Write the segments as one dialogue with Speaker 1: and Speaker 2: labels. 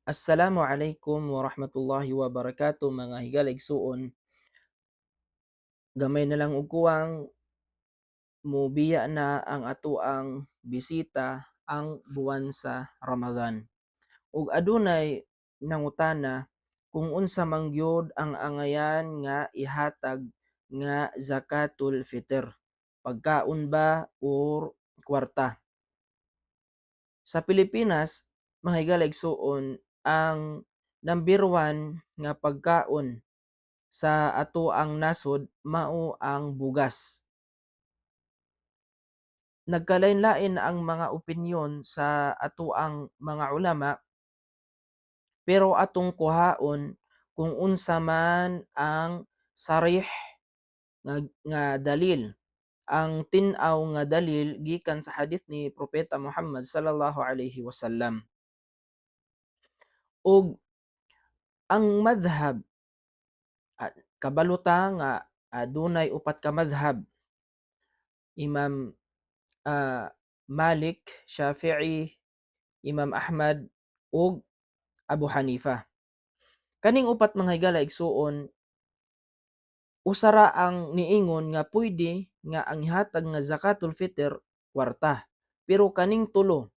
Speaker 1: Assalamu alaikum warahmatullahi wabarakatuh, mga higala igsuon. Gamay na lang og kuwang mobiya na ang atoang bisita, ang buwan sa Ramadan. Ug adunay nangutana kung unsa man gyud ang angayan nga ihatag nga zakatul fitr, pagkaon ba or kwarta? Sa Pilipinas, mga higala igsuon, ang number one nga pagkaon sa atoang nasod mao ang bugas. Nagkalain-lain ang mga opinyon sa atoang mga ulama, pero atong kuhaon kung unsa man ang sarih nga dalil, ang tin-aw nga dalil gikan sa hadith ni Propeta Muhammad sallallahu alaihi wasallam. Ug ang madhhab, kabalo ta nga adunay upat ka madhhab: Imam Malik, Shafi'i, Imam Ahmad ug Abu Hanifa. Kaning upat, mga higala igsuon, usa ra ang niingon nga pwede nga ang ihatag nga zakatul fitr kwarta. Pero kaning tulo,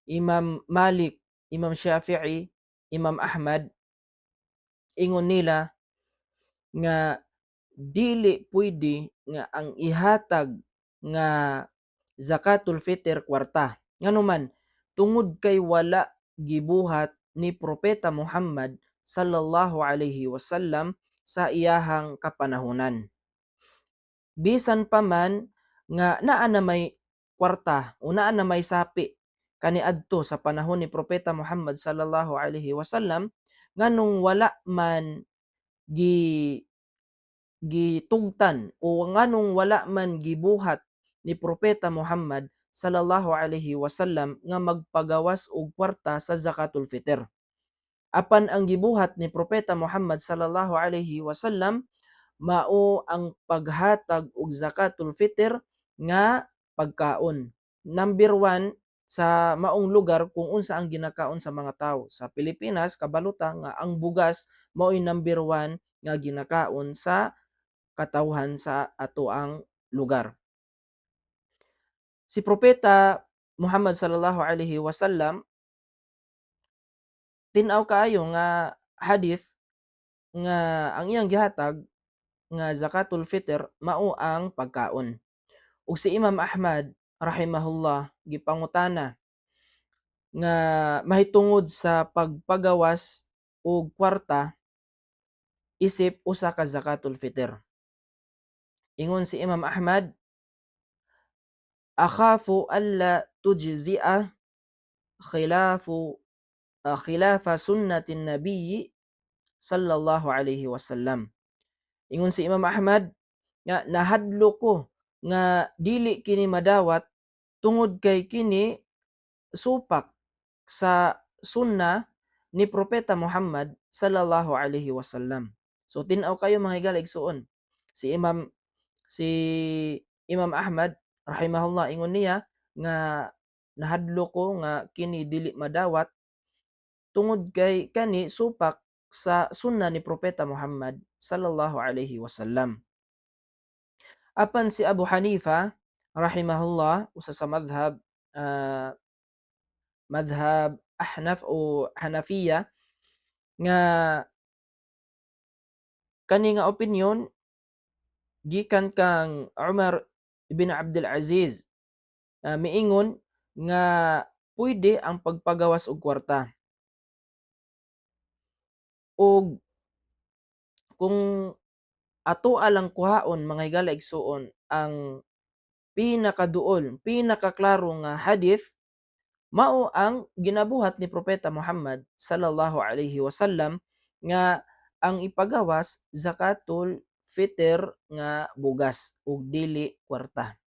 Speaker 1: Imam Malik, Imam Shafi'i, Imam Ahmad, ingon nila nga dili pwede nga ang ihatag nga zakatul fitr kwarta. Ngano man, tungod kay wala gibuhat ni Propeta Muhammad sallallahu alaihi wasallam sa iyahang kapanahunan. Bisan pa man nga naa na may kwarta o naa na may sapi kaniadto sa panahon ni Propeta Muhammad sallallahu alaihi wasallam, nganong wala man gitugtan o nganong wala man gibuhat ni Propeta Muhammad sallallahu alaihi wasallam nga magpagawas og kwarta sa zakatul fitr. Apan ang gibuhat ni Propeta Muhammad sallallahu alaihi wasallam mao ang paghatag og zakatul fitr nga pagkaon. Number one sa maong lugar kung unsa ang ginakaon sa mga tawo. Sa Pilipinas, kabalo ta nga ang bugas mao'y number one nga ginakaon sa katawhan sa atoang lugar. Si Propeta Muhammad sallallahu alaihi wasallam, tin-aw kaayo nga hadith nga ang iyang gihatag nga zakatul fitr mao ang pagkaon. Ug si Imam Ahmad rahimahullah gipangutana nga mahitungod sa pagpagawas og kwarta isip usa ka zakatul fitr. Ingon si Imam Ahmad, "Akhafu alla tujzi'a khilafa sunnati nabiyyi sallallahu alaihi wasallam." Ingon si Imam Ahmad nga nahadlo ko nga dili kini madawat tungod kay kini supak sa sunna ni Propeta Muhammad sallallahu alaihi wasallam. So tin-aw kayo, mga higala igsuon. Si Imam Ahmad rahimahullah, ingon niya nga nahadlo ko nga kini dili madawat tungod kay kani supak sa sunna ni Propeta Muhammad sallallahu alaihi wasallam. Apan si Abu Hanifa rahimahullah, usa sa madhhab Ahnaf o Hanafiya, nga kani nga opinyon gikan kang Umar ibn Abdul Aziz, miingon nga pwede ang pagpagawas og kwarta. Og kung atoa lang kuhaon, mga higala igsuon, ang pinakaduol, pinakaklaro nga hadith mao ang ginabuhat ni Propeta Muhammad sallallahu alaihi wasallam nga ang ipagawas zakatul fitr nga bugas ug dili kwarta.